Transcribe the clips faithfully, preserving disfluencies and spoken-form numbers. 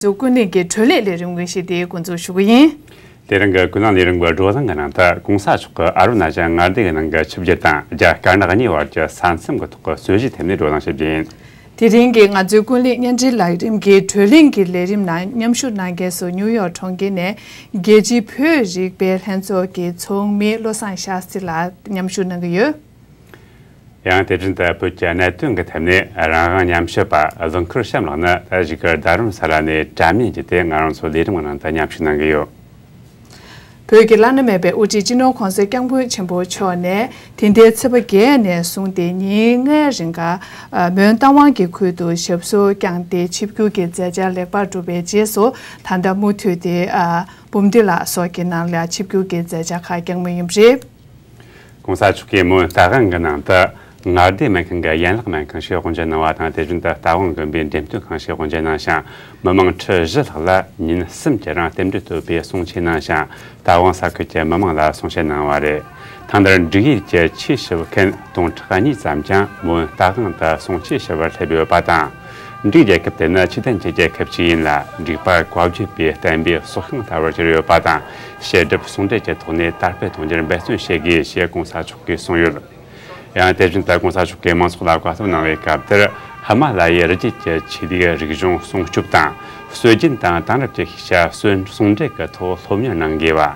ཚོའི་ཀུན་གླེང་གི་བགྲོ་གླེང་ལས་རིམ་དངོས་གཞི་དེ་འགོ་འཛུགས་ཞུ་གི་ཡིན། དེ་རིང་གི་ཀུན་གླེང་ལས་རིམ་གྱི་བགྲོ་གླེང་གི་ནང་དུ་གོང་ས་མཆོག་གིས་ཨ་རུ་ན་ཅལ་མངའ་སྡེ་གི་ནང་གི་ཆིབས་བསྒྱུར་དང་རྒྱ་དཀར་ནག་གཉིས་བར་གྱི་ས་མཚམས་ཀྱི་ཐོག་གི་རྩོད་གཞིའི་ཐད་ནས་བགྲོ་གླེང་ཞུ་རྒྱུ་ཡིན། དེ་རིང་གི་ང་ཚོའི་ཀུན་གླེང་བརྙན་འཕྲིན་ལས་རིམ་གྱི་བགྲོ་གླེང་གི་ལས་རིམ་ནང་མཉམ་ཞུགས་གནང་མཁན་ཚོ་ནིའུ་ཡོག་གྲོང་ཁྱེར་ནས་རྒྱལ་སྤྱིའི་བོད་རིག་པའི་ལྷན་ཚོགས་ཀྱི་ཚོགས་མི་བློ་བཟང་ཤཱ་སྟྲི་ལགས་མཉམ་ཞུགས་གནང་གི་ཡོད། ཡང་དེ་བཞིན་དུ་བོད་ཀྱི་གནད་དོན་གྱི་ཐད་ནས་རང་དབང་ཉམས་ཞིབ་པ་རྫོང་དཀར་གཤམ་ལགས་ནི་ད་གཞུག་གི་རྡ་རམ་ས་ལ་ནས་དྲ་མཉམ་བརྒྱུད་དེ་ང་རང་ཚོའི་ལས་རིམ་གྱི་ནང་དུ་མཉམ་ཞུགས་གནང་གི་ཡོད། བོད་ཀྱི་བླ་ན་མེད་པའི་དབུ་ཁྲིད་སྤྱི་ནོར་༸གོང་ས་༸སྐྱབས་མགོན་ཆེན་པོ་མཆོག་ནས་དེ་ཟླའི་ཚེས་པ་བརྒྱད་ནས་བཟུང་སྟེ་ཉིན་ལྔའི་རིང་ག་མོན་རྟ་དབང་གི་ཁུལ་དུ་ཞབས་སོར་བསྐྱངས་ཏེ་ཆིབས་བསྒྱུར་གྱི་མཛད་འཆར་ལེགས་པར་གྲུབ་པའི་རྗེས་སུ། ད་ལྟ་མུ་མཐུད་དེ་འབུམ་སྡེ་ལ་སོགས་ཀྱི་ནང་ལ་ཆིབས་བསྒྱུར་གྱི་མཛད་འཆར་ཁག་བསྐྱངས་མུས་ཡིན་པ་རེད། གོང་ས་མཆོག་གིས་མོན་རྟ་དབང་གི་ནང་དུ་མངའ་སྡེ་སྨན་ཁང་གི་ཡན་ལག་སྨན་ཁང་ཞིག་དབུ་འབྱེད་གནང་བ་དང་། དེ་བཞིན་དུ་རྟ་དབང་དགོན་པའི་འགྲེམས་སྟོན་ཁང་ཞིག་དབུ་འབྱེད་གནང་ཞིང་། མི་མང་ཁྲི་བཞི་ལྷག་ལ་ཉིན་གསུམ་གྱི་རིང་རྟེན་འབྲེལ་བསྟོད་པའི་གསུང་ཆོས་གནང་ཞིང་། རྟ་དབང་ས་ཁུལ་གྱི་མི་མང་ལ་གསུང་བཤད་གནང་བ་རེད། ཐེངས་འདིར་འབྲུག་ཡུལ་གྱི་ཆོས་ཞུ་བ་མཁན་སྟོང་ཕྲག་གཉིས་ཙམ་ཀྱང་མོན་རྟ་དབང་དུ་གསུང་ཆོས་ཞུ་བར་སླེབས་ཡོད་པ་དང་། འབྲུག་རྒྱལ་ཁབ་དེ་ནི་ཆོས་ལྡན་གྱི་རྒྱལ་ཁབ་ཅིག་ཡིན་ལ། འབྲུག་པ་བཀའ་བརྒྱུད་པའི་བསྟན་པའི་སྲོག་ཤིང་ལྟ་བུར་གྱུར་ཡོད་པ་དང་། བཤད་སྒྲུབ་ཟུང་འབྲེལ་གྱི་ཐོག་ནས་དར་སྤེལ་གཏོང་རྒྱུར་འབད་བརྩོན་བྱེད་དགོས་ཞེས་གོང་ས་མཆོག་གིས་གསུངས་ཡོད། ཡང་དེ་བཞིན་དུ་གོང་ས་མཆོག་གིས་མང་ཚོགས་ལ་བཀའ་སློབ་གནང་བའི་སྐབས་དེར། ཧི་མ་ལ་ཡའི་རི་རྒྱུད་ཀྱི་ཆོས་ལུགས་རིག་གཞུང་སྲུང་སྐྱོབ་དང་། སྲོལ་རྒྱུན་དང་དེང་རབས་ཀྱི་ཤེས་བྱ་ཟུང་འབྲེལ་གྱི་ཐོག་སློབ་གཉེར་གནང་དགོས་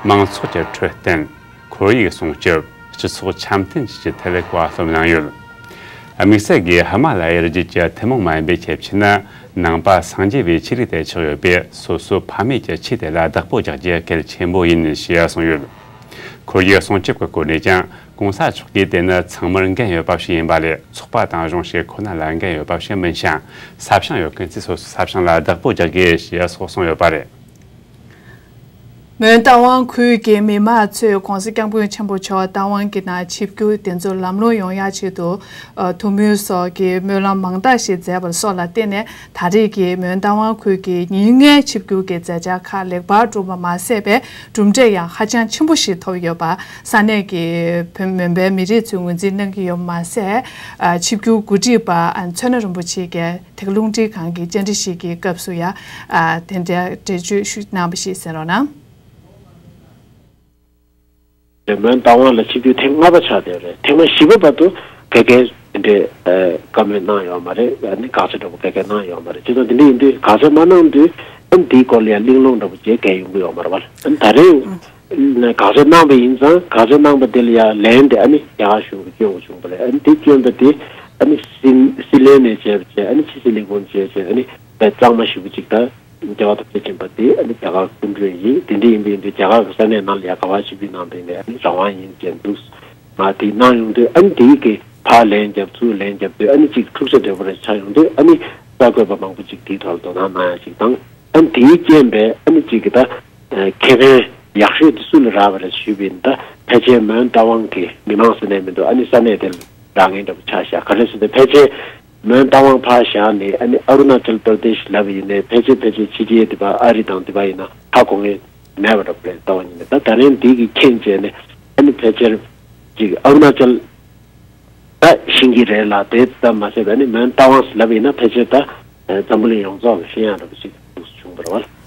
པ། མང་ཚོགས་ཀྱི་འཕྲོད་བསྟེན། ཁོར་ཡུག་སྲུང་སྐྱོབ། སྤྱི་ཚོགས་འཆམ་མཐུན་བཅས་ཀྱི་ཐད་ལ་བཀའ་སློབ་གནང་ཡོད། དམིགས་བསལ་གྱིས་ཧི་མ་ལ་ཡའི་རི་རྒྱུད་ཀྱི་ཐུན་མོང་མ་ཡིན་པའི་ཁྱད་ཆོས་ནི། ནང་པ་སངས་རྒྱས་པའི་ཆོས་ལུགས་དེ་ཆགས་ཡོད་པས། སོ་སོའི་ཕ་མེས་ཀྱི་ཆོས་དེ་ལ་བདག་པོ་རྒྱག་རྒྱུ་གལ་ཆེན་པོ་ཡིན་ཞེས་གསུངས་ཡོད། ཁོར་ཡུག་སྲུང་སྐྱོབ་ཀྱི་སྐོར་ནས་ཀྱང་། གོང་ས་མཆོག་གིས་དེ་ནི་ཚང་མར་འགན་ཡོད་པ་ཞིག་ཡིན་པ་ལས། ཚོགས་པ་དང་གཞུང་ཞིག་ཁོ་ན་ལ་འགན་ཡོད་པ་ཞིག་མིན་ཞིང་། ས་ཞིང་ཡོད་མཁན་ཚོས་སོ་སོའི་ས་ཞིང་ལ་བདག་པོ་རྒྱག་དགོས་ཞེས་སོགས་གསུངས་ཡོད་པ་རེད། མོན་རྟ་དབང་ཁུལ་གྱི་མི་མང་ཚོས་གོང་ས་སྐྱབས་མགོན་ཆེན་པོ་མཆོག་རྟ་དབང་གི་ནང་ཆིབས་བསྒྱུར་དེ་ཚོ་ལམ་ལྷོང་ཡོང་ཡག་ཆེད་དུ། ཨ། ཐུགས་སྨོན་སོགས་ཀྱི་སྨོན་ལམ་མང་དག་ཞིག་མཛད་པ་སོགས་ལ་བརྟེན་ནས། ད་རེས་ཀྱི་མོན་རྟ་དབང་ཁུལ་གྱི་ཉིན་ལྔའི་ཆིབས་བསྒྱུར་གྱི་མཛད་འཆར་ཁག་ལེགས་པར་གྲུབ་པ་མ་ཟད་པའི་གྲུབ་འབྲས་ཡང་ཧ་ཅང་ཆེན་པོ་ཞིག་ཐོབ་ཡོད་པ། ས་གནས་ཀྱི་བོད་མོན་པའི་མི་རིགས་ཚོས་ངོས་འཛིན་གནང་གི་ཡོད་པ་མ་ཟད། ཨ། ཆིབས་བསྒྱུར་གོ་སྒྲིག་པ་མཚོ་སྣ་རིན་པོ་ཆེ་གིས་དེ་ག་རླུང་འཕྲིན་ཁང་གི་བཅར་འདྲི་ཞིག་གི་སྐབས་སུ་ཡང་། ཨ། དེ་འདྲའི་འགྲེལ་བརྗོད་ཞུ་གནང་བ་ཞིག་གསན་རོགས་གནང་། མོན་རྟ་དབང་ལ་ཆིབས་བསྒྱུར་ཐེངས་ལྔ་པ་ཆགས་བསྡད་རེད། ཐེངས་མ་བཞི་པ་བར་དུ་བོད་སྐད་འདི་འདྲའི་བཀའ་མོལ་གནང་ཡོད་མ་རེད། ཨ་ནི་དགག་བྱ་འདྲ་པོ་བོད་སྐད་གནང་ཡོད་མ་རེད། བྱས་ཙང་དེ་འདྲ་ཡིན་དུས་དགག་བྱ་མ་གནང་དུས་ཨ་ནི་དེའི་སྐོར་ལ་ཡང་གླེང་སློང་འདྲ་པོ་བྱེད་མཁན་ཡོང་གི་ཡོད་མ་རེད་བ། ཨ་ནི་ད་རེས་དགག་བྱ་གནང་པ་ཡིན་ཙང་དགག་བྱ་གནང་པ་དེ་ལ་ཡང་ལན་དེ་ཨ་ནི་རྒྱ་གར་གཞུང་གིས་སྐྱོན་དགོས་བྱུང་བ་རེད། ཨ་ནི་དེ་སྐྱོན་པ་དེ་ཨ་ནི་སྲིད་སྲིད་བློན་ནས་བྱས་པ་བྱས། ཨ་ནི་ཕྱི་སྲིད་ལས་ཁུངས་བྱས་བྱས། ཨ་ནི་དཔེ་གཙང་མ་ཞེ་པོ་ཅིག་དང་། རྒྱལ་བ་ཐམས་ཅད་མཁྱེན་པ་དེ་ཨ་ནི་རྒྱ་གར་སྐུ་མགྲོན་ཡིན། དེ་འདྲ་ཡིན་པ་ཡིན་དུས་རྒྱ་གར་གྱི་ས་གནས་ནང་ལ་ཡ་ག་བ་ཞིག་པའི་ནང་དེ་ནས་ཨ་ནི་རང་དབང་ཡིན་ཅེས་འདུག་ང་དེ་གནང་ཡོང་དུས། ཨ་ནི་དེའི་གི་ཕར་ལན་རྒྱབ་ཚུར་ལན་རྒྱབ་དུས། ཨ་ནི་གཅིག་འཁྲུག་ཆ་དོད་པོ་རེ་ཆགས་ཡོང་དུས། ཨ་ནི་གསར་འགོད་པ་མང་པོ་ཅིག་དེའི་ཐོག་ལ་དོ་སྣང་གནང་ཡ་ཅིག་དང་། ཨ་ནི་དེའི་རྐྱེན་པས་ཨ་ནི་གཅིག་གི་ད་ཁེ་ཕན་ཡག་ཤོས་དེ་སུ་ལ་རག་པ་རེད་ཞུས་པ་ཡིན་ན། ད་ཕལ་ཆེར་མོན་རྟ་དབང་གི་མི་མང་ས་གནས་མི་འདུག་ཨ་ནི་ས་གནས་དེ་ལ་རག་མཁན་འདྲ་པོ་ཆགས་ཤག་ག་རེ་ཟེར་ན་ཕལ་ཆེར་མོན་རྟ་དབང་ཕར་བཞག་ནས་ཨ་ནི་ཨ་རུ་ན་ཅལ་པར་དེ་ཤི་ལབ་པ་ཡིན་ནའི་ཕལ་ཆེར་ཕལ་ཆེར་ཕྱི་རྒྱལ་དེ་པ་ཨ་རི་དང་དེ་པ་ཡིན་ན་ཧ་གོ་མཁན་མེད་པ་འདྲ་པོ་རེད། རྟ་དབང་ཡིན་ན། ད་ད་རིང་འདི་གི་རྐྱེན་བྱས་ནས་ཨ་ནི་ཕལ་ཆེར་ཅིག་ཨ་རུ་ན་ཅལ་ད་ཤེས་ཀྱི་རེད་ལ། དེ་ཙམ་མ་ཟད་པ་ཨ་ནི་མོན་རྟ་དབང་ལབ་ཡིན་ན་ཕལ་ཆེར་ད་འཛམ་བུ་གླིང་ཡོངས་རྫོགས་ལ་ཤེས་ཡག་འདྲ་པོ་ཅིག་འདུག་བྱུང་བ་རེད་བ།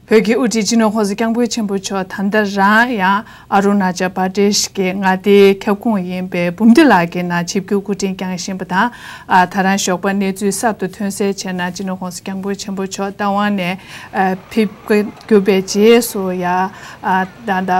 བོད་ཀྱི་དབུ་ཁྲིད་སྤྱི་ནོར་༸གོང་ས་༸སྐྱབས་མགོན་ཆེན་པོ་མཆོག་ད་ལྟ་རང་ཡང་ཨ་རུ་ན་ཅལ་པར་དེ་ཤི་གི་མངའ་སྡེའི་ཁྱབ་ཁོངས་ཡིན་པའི་འབུམ་སྡེ་ལ་གི་ནང་ཆིབས་བསྒྱུར་སྐུ་འཕྲེང་བསྐྱངས་བཞིན་པ་དང་། ཨ། ད་རང་ཞོགས་པ་གནས་ཚུལ་གསར་དུ་ཐོན་གསལ་བྱས་ན། སྤྱི་ནོར་༸གོང་ས་༸སྐྱབས་མགོན་ཆེན་པོ་མཆོག་རྟ་དབང་ནས་ཨ་ཕེབས་གྱུར་པའི་རྗེས་སུ་ཡང་། ཨ། ད་ལྟ་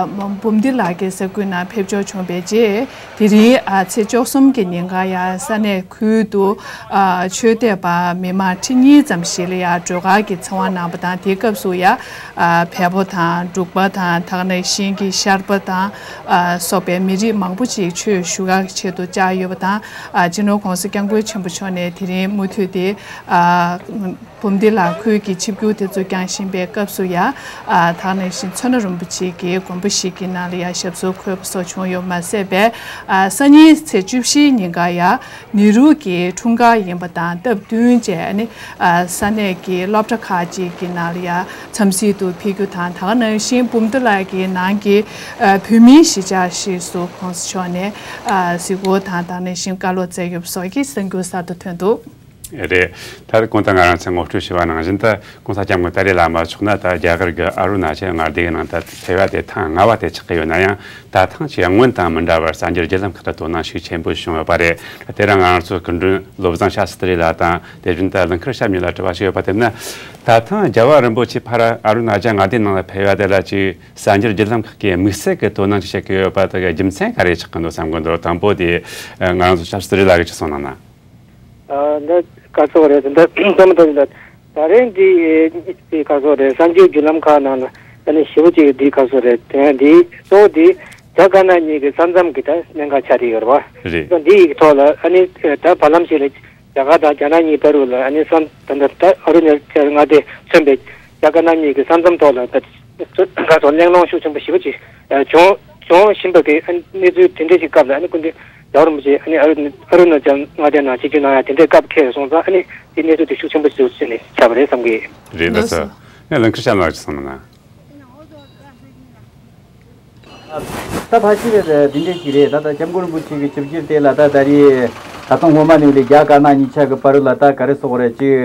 འབུམ་སྡེ་ལ་གི་ས་ཁུལ་ནང་ཕེབས་འབྱོར་བྱུང་བའི་རྗེས། དེ་རིང་ཨ་ཚེས་བཅུ་གསུམ་གྱི་ཉིན་ཀ་ཡང་ས་གནས་ཁུལ་དུ་ཨ་ཆོས་དད་པ་མི་མང་ཁྲི་གཉིས་ཙམ་ཞིག་ལ་ཡང་སྒྲོལ་དཀར་གྱི་ཚེ་དབང་གནང་བ་དང་། དེའི་སྐབས་སུ་ཡང་ཨ་བལ་པོ་དང་འབྲུག་པ་དང་། ད་ག་ནང་བཞིན་གྱི་ཤར་པ་དང་ཨ་སོགས་པའི་མི་རིགས་མང་པོ་ཅིག་ཆོས་ཞུ་གར་ཆེད་དུ་བཅར་ཡོད་པ་དང་། ཨ་སྤྱི་ནོར་༸གོང་ས་༸སྐྱབས་མགོན་ཆེན་པོ་མཆོག་ནས་དེ་རིང་མུ་མཐུད་དེ་ཨ། འབུམ་སྡེ་ལ་ཁུལ་གྱི་ཆིབས་བསྒྱུར་དེ་ཚོ་བསྐྱངས་བཞིན་པའི་སྐབས་སུ་ཡང་། ཨ། ད་ག་ནང་བཞིན་མཚོ་སྣ་རིན་པོ་ཆེ་གི་དགོན་པ་ཞིག་གི་ནང་ལ་ཡང་ཞབས་སོར་འཁོད་པ་སོགས་བྱུང་ཡོད་མ་ཟད་པས། ཨ། སང་ཉིན་ཚེས་བཅུ་བཞིའི་ཉིན་ཀ་ཡང་ནེ་རུ་གི་འཁྲུངས་སྐར་ཡིན་པ་དང་སྟབས་བསྟུན་བྱས་ནས། ཨ། ས་གནས་ཀྱི་སློབ་གྲྭ་ཁག་ཅིག་གི་ནང་ལ་ཡང་འཚམས་གཟིགས་དུ་ཕེབས་རྒྱུ་དང་། ད་ག་ནང་བཞིན་འབུམ་སྡེ་ལ་གི་ནང་གི་ཨ་བོད་མིའི་གཞིས་ཆགས་ཤིག་སུ་༸གོང་ས་མཆོག་ནས་ཨ་གཟིགས་སྐོར་དང་། ད་ག་ནང་བཞིན་བཀའ་སློབ་སྩལ་ཡོད་པ་སོགས་ཀྱི་གསར་འགྱུར་གསར་དུ་ཐོན་འདུག་རེད། ད་གོང་དུ་ང་རང་ཚོས་ངོ་སྤྲོད་ཞུས་པ་ནང་བཞིན། ད་གོང་ས་སྐྱབས་མགོན་ཏཱ་ལའི་བླ་མ་མཆོག་ན་ད་རྒྱ་གར་གྱི་ཨ་རུ་ན་ཅལ་མངའ་སྡེའི་ནང་ད་ཕེབས་པ་དེ་ཐེངས་ལྔ་པ་དེ་ཆགས་ཀྱི་ཡོད་ན་ཡང་། ད་ཐེངས་ཅིག་སྔོན་དང་མི་འདྲ་བར་གསར་འགྱུར་བརྒྱུད་ལམ་ཁག་ཏུ་དོ་སྣང་ཤུགས་ཆེན་པོ་བྱུང་ཡོད་པ་རེད། དེ་རིང་ང་རང་ཚོའི་སྐུ་མགྲོན་བློ་བཟང་ཤཱ་སྟྲི་ལགས་དང་། དེ་བཞིན་ད་ལིང་ཁར་ཤཱ་མྱི་ལ་དྲི་བ་ཞུས་ཡོད་པ་དེ་ན། ད་ཐེངས་རྒྱལ་བ་རིན་པོ་ཆེ་ཕར་ཨ་རུ་ན་ཅལ་མངའ་སྡེའི་ནང་ལ་ཕེབས་ཡ་དེ་ལ་ཅིག་གསར་འགྱུར་བརྒྱུད་ལམ་ཁག་གིས་དམིགས་བསལ་གྱི་དོ་སྣང་ཅིག་བྱེད་ཀྱི་ཡོད་པ་དེ་གི་རྒྱུ་མཚན་ག་རེ་ཆགས་ཀྱི་འདུག་བསམ་གྱི་འདུག་དང་པོ་དེ་ང་རང་ཚོ་ཤཱ་སྟྲི་ལགས་ཀྱིས་ཅིག་གསུངས་གནང་ན། ཨ། འདི་ག་ཚོད་རེད། འདི་ལྟ་མ་ལྟ་ཡིན་ད། ད་རེས་འདི་འདི་ག་ཚོད་རེད། གསར་འགྱུར་བརྒྱུད་ལམ་ཁག་ནང་ལ་ཨ་ནི་ཞེ་པོ་ཅིག་འདི་ག་ཚོད་རེད། དེ་འདི་གཙོ་བོ་འདི་རྒྱ་དཀར་ནག་གཉིས་ཀྱི་ས་མཚམས་ཀྱི་ད་གནད་འགག་ཆགས་བསྡད་ཡོད་རེད་བ། རེད། འདི་ཡི་ཐོག་ལ་ཨ་ནི་ད་བར་ལམ་ཞིག་ལ་རྒྱ་གར་དང་རྒྱ་ནག་གཉིས་བར་དུ་ལ་ཨ་ནི་ས་མཚམས་ད་ལྟ་ད་ཨ་རུ་ན་ཅལ་མངའ་སྡེ་མཚོན་པའི་རྒྱ་དཀར་ནག་གཉིས་ཀྱི་ས་མཚམས་ཐོག་ལ་ད་ག་ཚོད་གླེང་སློང་ཤུགས་ཆེན་པོ་ཞེ་པོ་ཅིག་ཨ་བྱུང་བྱུང་བཞིན་པ་གི་ཨ་གནས་ཚུལ་དེ་འདྲ་ཞིག་སྐབས་ལ་ཨ་ནི་སྐུ་མདུན་རྒྱལ་བ་རིན་པོ་ཆེ་ཨ་ནི་ཨ་རུ་ཨ་རུ་ན་ཅལ་མངའ་སྡེ་ནང་ཆིབས་བསྒྱུར་གནང་ཡ་དེ་འདྲའི་སྐབས་འཁེལ་སོང་ཙང་ཨ་ནི་དེ་གནས་ཚུལ་དེ་ཤུགས་ཆེན་པོ་ཞིག་བྱས་ནས་ཆགས་པ་རེད་བསམ་གི། རེད། ལགས་སོ། ལགས་སོ། ངས་ལིང་ཁར་ཤཱ་ལགས་ཀྱིས་གསུངས་གནང་ན། ད་ཕལ་ཆེར་འདི་འདྲས་ཅིག་རེད། ད་ལྟ་སྐྱབས་མགོན་རིན་པོ་ཆེ་གི་ཆིབས་བསྒྱུར་དེ་ལ་ད་ད་རེས་ད་དུང་སྔོན་མ་ནས་ལས་རྒྱ་དཀར་ནག་གཉིས་ཆ་གི་བར་ལ་ད་ག་རེ་ཟེར་དགོས་རེད། ཅིག་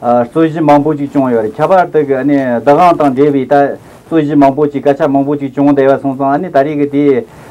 རྩོད་གཞི་མང་པོ་ཅིག་བྱུང་ཡོད་རེད། ཁྱད་པར་དུ་གི་ཨ་ནི་བདག་དབང་དང་འབྲེལ་བའི་ད་རྩོད་གཞི་མང་པོ་ཅིག་སྐད་ཆ་མང་པོ་ཅིག་བྱུང་བསྡད་པ་སོང་ཙང་། ཨ་ནི་ད་རེས་ཀྱི་དེ་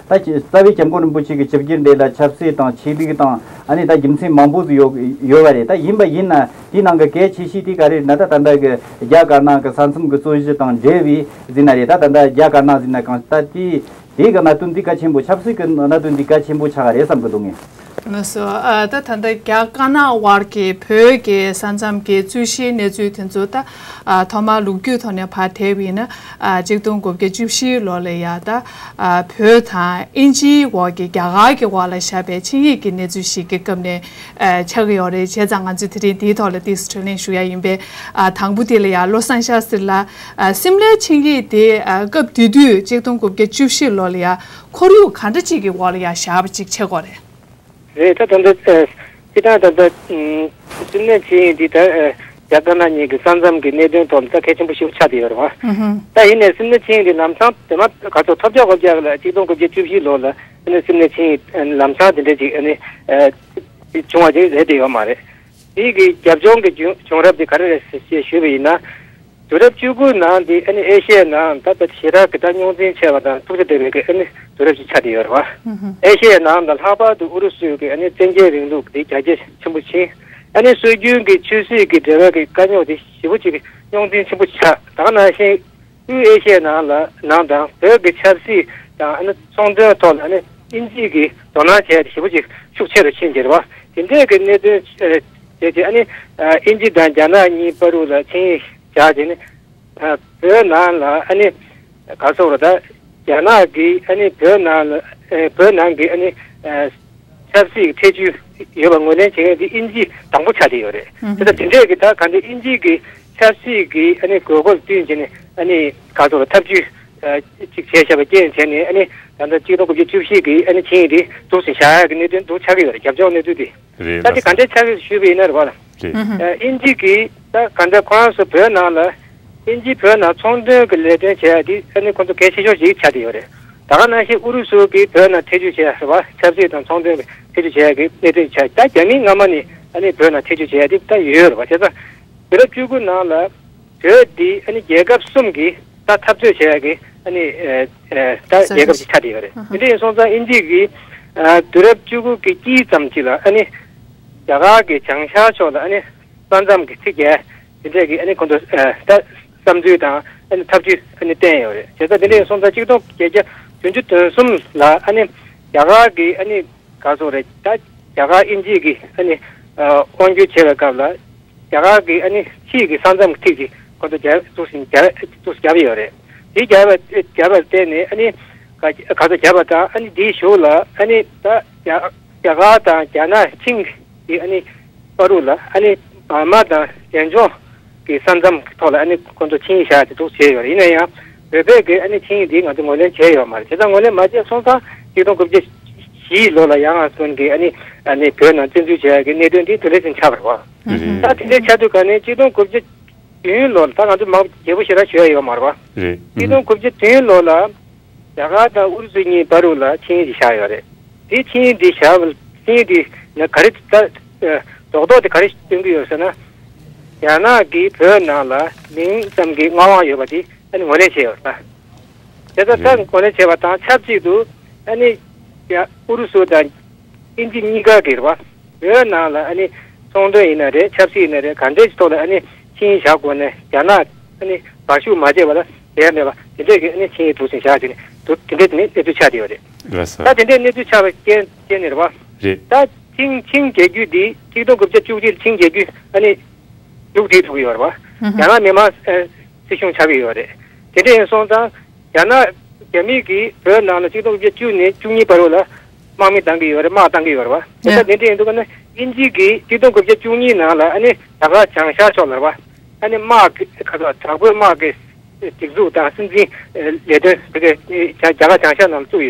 ད་རྩ་བའི་སྐྱབས་མགོན་རིན་པོ་ཆེ་གི་ཆིབས་བསྒྱུར་འདི་ལ་ཆབ་སྲིད་དང་ཆོས་ལུགས་དང་ཨ་ནི་ད་རྒྱུ་མཚན་མང་པོ་ཟིག་ཡོད་ཡོད་པ་རེད། ད་ཡིན་པ་ཡིན་ན་དེའི་ནང་གི་གལ་ཆེ་ཤོས་དེ་ག་རེ་རེད་ན། ད་ད་ལྟ་གི་རྒྱ་དཀར་ནག་གི་ས་མཚམས་ཀྱི་རྩོད་གཞི་དང་འབྲེལ་བའི་ཟེར་ན་རེད། ད་ད་ལྟ་རྒྱ་དཀར་ནག་ཟེར་ན་གང་ད་དེ་དེའི་གི་གནད་དོན་དེ་གལ་ཆེན་པོ། ཆབ་སྲིད་ཀྱི་གནད་དོན་དེ་གལ་ཆེན་པོ་ཆགས་ཀྱི་རེད་བསམ་གྱི་འདུག་ངས། ལགས་སོ། ཨ། ད་ད་ལྟ་རྒྱ་དཀར་ནག་དབར་གྱི་བོད་ཀྱི་ས་མཚམས་ཀྱི་རྩོད་གཞིའི་གནས་ཚུལ་དེ་ཚོ་ད་ཨ་ཐོག་མར་ལོ་རྒྱུས་ཐོག་ནས་ཕར་བལྟས་པ་ཡིན་ན། ཨ། གཅིག་སྟོང་དགུ་བརྒྱ་བཅུ་བཞི་ལོ་ལ་ཡ་ད་ཨ་བོད་དང་དབྱིན་ཇིའི་འོག་གི་རྒྱ་གར་གྱི་འོག་ལ་བཞག་པའི་ཆིངས་ཡིག་གི་གནས་ཚུལ་ཞིག་གི་སྐབས་ནས་ཨ་ཆགས་ཀྱི་ཡོད་རེད། བྱས་ཙང་ང་ཚོས་དེ་རིང་འདིའི་ཐོག་ལ་ཏོག་ཙམ་དྲིས་ལན་ཞུ་ཡ་ཡིན་པས། ཨ། དང་པོ་དེ་ལ་ཡ་བློ་བཟང་ཤཱ་སྟྲི་ལགས། ཨ། སིམ་ལའི་ཆིངས་ཡིག་དེ་ཨ་སྐབས་དེ་དུས་གཅིག་སྟོང་དགུ་བརྒྱ་བཅུ་བཞི་ལོ་ལ་ཡ་ཁོར་ཡུག་ག་འདྲ་ཅིག་གི་འོག་ལ་ཡ་བཞག་པ་ཅིག་ཆགས་ཀྱི་ཡོད་རེད། རེད། ད་ད་ལྟ་ཨ་སྤྱིར་བཏང་ད་ལྟ་ཨམ་སིམ་ལའི་ཆིངས་ཡིག་འདི་ད་ཨ་རྒྱ་དཀར་ནག་གཉིས་ཀྱི་ས་མཚམས་ཀྱི་གནད་དོན་ཐོག་ལ་ད་གལ་ཆེན་པོ་ཞིག་ཆགས་བསྡད་ཡོད་རེད་བ། ཨུ་ཧུམ། ད་ཡིན་ནའི་སིམ་ལའི་ཆིངས་ཡིག་འདི་ལམ་སང་དེ་མ་ག་ཚོད་ཐོབ་རྒྱག་དགོས་རྒྱག་ལ་གཅིག་སྟོང་དགུ་བརྒྱ་བཅུ་བཞི་ལོ་ལ་ཨ་ནི་སིམ་ལའི་ཆིངས་ཡིག་ཨ་ནི་ལམ་སང་དེ་འདྲ་ཅིག་ཨ་ནི་ཨ་བྱུང་བ་ཅིག་རེད་བསྡད་ཡོད་མ་རེད། དེ་གི་རྒྱབ་ལྗོངས་ཀྱི་བྱུང་བྱུང་རབས་དེ་ག་རེ་རེད་ཟེར་ཞུས་པ་ཡིན་ན། དུས་རབས་བཅུ་དགུ་ནང་འདི་ཨ་ནི་ཨེ་ཤི་ཡའི་ནང་ད་ལྟ་ཞེ་དྲག་གི་ད་རྙོག་འཛིང་ཆེ་བ་དང་ཐུགས་རྗེ་ལྡན་པའི་གི་ཨ་ནི་དུས་རབས་ཅིག་ཆགས་བསྡད་ཡོད་རེད་བ། ཨེ་ཤི་ཡའི་ནང་དང་ལྷག་པར་དུ་ཨུ་རུ་སུའི་གི་ཨ་ནི་བཙན་རྒྱལ་རིང་ལུགས་འདི་རྒྱ་རྒྱ་ཆེན་པོ་ཕྱིན། ཨ་ནི་སྲོལ་རྒྱུན་གྱི་ཆོས་སྲིད་ཀྱི་འབྲེལ་བའི་གི་དཀའ་རྙོག་འདི་ཞེ་པོ་ཅིག་རྙོག་འཛིང་ཆེན་པོ་ཆགས། ད་ག་ནང་བཞིན་དབུས་ཨེ་ཤི་ཡའི་ནང་ལ་ནང་དང་བོད་ཀྱི་ཆབ་སྲིད་དང་ཨ་ནི་ཚོང་དོན་ཐོག་ལ་ཨ་ནི་དབྱིན་ཇི་གིས་དོ་སྣང་བྱས་ཏེ་ཞེ་པོ་ཅིག་ཤུགས་ཆེ་རུ་ཕྱིན་གྱི་རེད་བ། དེ་འདྲའི་གི་གནད་དོན་ཨ་བྱས་ཏེ་ཨ་ནི་ཨ་དབྱིན་ཇི་དང་རྒྱ་ནག་གཉིས་བར་དུ་ལ་ཆིངས་ཡིག་བཞག་བྱས་ནས། ཨ། བོད་ནང་ལ་ཨ་ནི་ག་སོགས་ར་ད་རྒྱ་ནག་གིས་ཨ་ནི་བོད་ནང་ལ་ཨ་བོད་ནང་གི་ཨ་ནི་ཨ་ཆབ་སྲིད་ཐེ་བྱུས་ཡོད་པ་ངོས་ལེན་བྱེད་མཁན་དེ་དབྱིན་ཇི་དང་པོ་ཆགས་བསྡད་ཡོད་རེད། ཨུ་དེ་ལྟར་དེ་འདྲས་ཀྱི་ད་ག་འདྲ་དབྱིན་ཇི་གི་ཆབ་སྲིད་ཀྱི་ཨ་ནི་དགོས་མཁོ་ལ་བསྟུན་བྱས་ནས་ཨ་ནི་ག་སོགས་ར་ཐབས་ཇུས་ཨ་ཅིག་བྱས་བཞག་པ་རྐྱེན་བྱས་ནས་ཨ་ནི་ད་ལྟ་གཅིག་སྟོང་དགུ་བརྒྱ་བཅུ་བཞི་གི་ཨ་ནི་ཆིངས་ཡིག་དེ་འདུག་སེ་བཞག་ཡག་གི་གནད་དོན་འདུག་ཆགས་ཀྱི་ཡོད་རེད། རྒྱབ་ལྗོངས་གནས་ཚུལ་དེ། རེད། ད་དེ་ལགས་ག་འདྲས་ཆགས་ཀྱི་ཞུས་པ་ཡིན་ན་རེད་བ་ལ། རེད། ཨ་དབྱིན་ཇི་གིས་ད་ག་འདྲ་ཁོ་རང་ཚོ་བོད་ནང་ལ་དབྱིན་ཇི་བོད་ནང་ཚོང་དོན་གྱི་ལས་དོན་བྱེད་ཡ་དེ་ཨ་ནི་ཁོ་ཚོ་གལ་ཆེ་ཤོས་ཤིག་ཆགས་བསྡད་ཡོད་རེད། ད་ག་ནང་བཞིན་ཨུ་རུ་སུ་གིས་བོད་ནང་ཐེ་བྱུས་བྱེད་ཡ་རེད་བ། ཆབ་སྲིད་དང་ཚོང་དོན་གྱི་ཐེ་བྱུས་བྱེད་ཡ་གི་གནད་དོན་ཆགས། ད་རྒྱ་མིས་སྔ་མ་ནས་ཨ་ནི་བོད་ནང་ཐེ་བྱུས་བྱེད་ཡ་དེ་ད་ཡོད་རེད་བ། བྱས་ཙང་དུས་རབས་བཅུ་དགུ་ནང་ལ་བོད་འདི་ཨ་ནི་རྒྱལ་ཁབ་གསུམ་གྱི་ད་འཐབ་རྩོད་བྱེད་ཡ་གི་ཨ་ནི་ཨ་ཨ་ད་རྒྱལ་ཁབ་ཅིག་ཆགས་བསྡད་ཡོད་རེད། ཨ་ཧ། དེ་འདྲ་ཡིན་སོང་ཙང་དབྱིན་ཇི་གིས་ཨ་དུས་རབས་བཅུ་དགུ་གི་དཀྱིལ་ཙམ་ཅིག་ལ་ཨ་ནི་རྒྱ་གར་གྱི་བྱང་ཤར་ཕྱོགས་ལ་ཨ་ནི་ས་མཚམས་ཀྱི་ཐིག་རྒྱལ་དེ་འདྲས་ཀྱི་ཨ་ནི་ཁོང་ཚོ་ཨ་ད་བསམ་ཚུལ་དང་ཨ་ནི་ཐབས་ཇུས་ཨ་ནི་བསྟན་ཡོད་རེད། བྱས་ཙང་དེ་འདྲ་ཡིན་སོང་ཙང་གཅིག་སྟོང་བརྒྱད་བརྒྱ་བདུན་ཅུ་དོན་གསུམ་ལ་ཨ་ནི་རྒྱ་གར་གྱི་ཨ་ནི་ག་སོགས་རེད། ད་རྒྱ་གར་དབྱིན་ཇི་གི་ཨ་ནི་ཨ་དབང་སྒྱུར་བྱེད་པའི་སྐབས་ལ་རྒྱ་གར་གྱི་ཨ་ནི་ཕྱིའི་གི་ས་མཚམས་ཀྱི་ཐིག་ཅིག་ཁོ་ཚོ་རྒྱ་འདུག་སེ་རྒྱ་འདུག་སེ་བརྒྱབ་ཡོད་རེད། དེ་བརྒྱབ་པ་བརྒྱབ་པར་བརྟེན་ནས་ཨ་ནི་ག་ག་ཚོད་བརྒྱབ་པ་དང་ཨ་ནི་དེའི་གཞུག་ལ་ཨ་ནི་ད་རྒྱ་རྒྱ་གར་དང་རྒྱ་ནག་ཆིང་གི་ཨ་ནི་བར་དུ་ལ་ཨ་ནི་འབར་མ་དང་ཞན་ལྗོངས་ཀྱི་ས་མཚམས་ཀྱི་ཐོག་ལ་ཨ་ནི་ཁོ་ཚོ་ཆིངས་ཡིག་བཞག་དེ་འདུག་བྱས་ཡོད་རེད། ཡིན་ན་ཡང་བོད་པས་ཀྱི་ཨ་ནི་ཆིངས་ཡིག་འདི་ང་ཚོ་ངོས་ལེན་བྱས་ཡོད་མ་རེད། བྱས་ཙང་ངོས་ལེན་མ་བྱས་སོང་ཙང་གཅིག་སྟོང་དགུ་བརྒྱ་བཞི་ལོ་ལ་ཡང་ཧ་སོན་གྱི་ཨ་ནི་ཨ་ནི་བོད་ནང་བཙན་འཛུལ་བྱས་ཀྱི་གནད་དོན་འདི་དེ་འདྲ་ཅིག་ཆགས་པ་རེད་བ། རེད། ད་དེ་འདྲ་ཆགས་དུས་ག་ནས་གཅིག་སྟོང་དགུ་བརྒྱ་བདུན་ལོར་ད་ང་ཚོ་མང་པོ་རྒྱས་པོ་ཞེ་དྲག་ཞུ་ཡ་ཡོད་མ་རེད་བ། རེད། གཅིག་སྟོང་དགུ་བརྒྱ་བདུན་ལོ་ལ་རྒྱ་གར་དང་ཨུ་རུ་སུ་གཉིས་བར་དུ་ལ་ཆིངས་ཡིག་ཅིག་བཞག་ཡོད་རེད། དེ་ཆིངས་ཡིག་འདི་བཞག་པ་ཆིངས་ཡིག་འདི་ནི་ག་རེ་ད་ རྡོག་རྡོག་དེ་ག་རེ་སྟོན་གྱི་ཡོད་ཟེར་ན། རྒྱ་ནག་གིས་བོད་ནང་ལ་མིང་ཙམ་གྱི་མངའ་དབང་ཡོད་པ་དེ་ཨ་ནི་ངོས་ལེན་བྱས་ཡོད་རེད་པ། དེ་ལྟར་ད་རེད། ངོས་ལེན་བྱས་པ་དང་ཆབས་ཅིག་ཏུ་ཨ་ནི་ཡ་ཨུ་རུ་སུ་དང་དབྱིན་ཇི་གཉིས་ཀ་གིས་རེད་པ། བོད་ནང་ལ་ཨ་ནི་ཚོང་དོན་ཡིན་ན་རེད། ཆབ་སྲིད་ཡིན་ན་རེད། ག་འདྲའི་ཐོག་ལ་ཨ་ནི་ཆིངས་ཡིག་བཞག་དགོས་ནས་རྒྱ་ནག་ཨ་ནི་བར་ཞུགས་མ་བྱས་པ་ལ་ཟེར་ཡ་མེད་པ། དེ་འདྲས་ཀྱི་ཨ་ནི་ཆིངས་ཡིག་འདུག་སེ་བཞག་བྱས་ནས་འདུག་དེ་འདྲས་དེ་ནས་གནས་ཚུལ་ཆགས་བསྡད་ཡོད་རེད། ལགས་སོ། ད་དེ་འདྲས་གནས་ཚུལ་ཆགས་པའི་རྐྱེན་རྐྱེན་ནས་རེད་པ། རེད། ད་ཆིངས་ཆིངས་རྒྱག་རྒྱུ་འདི་ཆིག་སྟོང་དགུ་བརྒྱ་བཅུ་གཅིག་ཆིངས་རྒྱག་རྒྱུ་ཨ་ནི་མཇུག་སྒྲིལ་ཐུབ་ཀྱི་ཡོད་རེད་པ། ཧུམ་ཧུམ། རྒྱ་ནག་མི་དམངས་ཨ་སྲིད་གཞུང་ཆགས་ཀྱི་ཡོད་རེད། དེ་འདྲས་ཡིན་སོང་ཙང་རྒྱ་ནག་རྒྱ་མི་གིས་བོད་ནང་ལ་ཆིག་སྟོང་དགུ་བརྒྱ་བཅུ་ནས་བཅུ་གཉིས་བར་དུ་ལ་དམག་མི་བཏང་གི་ཡོད་རེད། དམག་བཏང་གི་ཡོད་རེད་པ། དེ་ལྟ་ཡ། དེ་འདྲས་ཡིན་དུས་ཀ་ནི་དབྱིན་ཇི་གིས་ཆིག་སྟོང་དགུ་བརྒྱ་བཅུ་གཉིས་ནང་ལ་ཨ་ནི་དར་དཀར་བྱང་ཤར་ཕྱོགས་ལ་རེད་པ། ཨ་ནི་དམག་གི་ཁ་ཐོག་དྲག་པོའི་དམག་གི་སྒྲིག་འཛུགས་དང་སྲིད་འཛིན་ལས་དོན་དེ་གའི་རྒྱ་རྒྱ་གར་བྱང་ཤར་ནང་བཙུགས་ཡོད།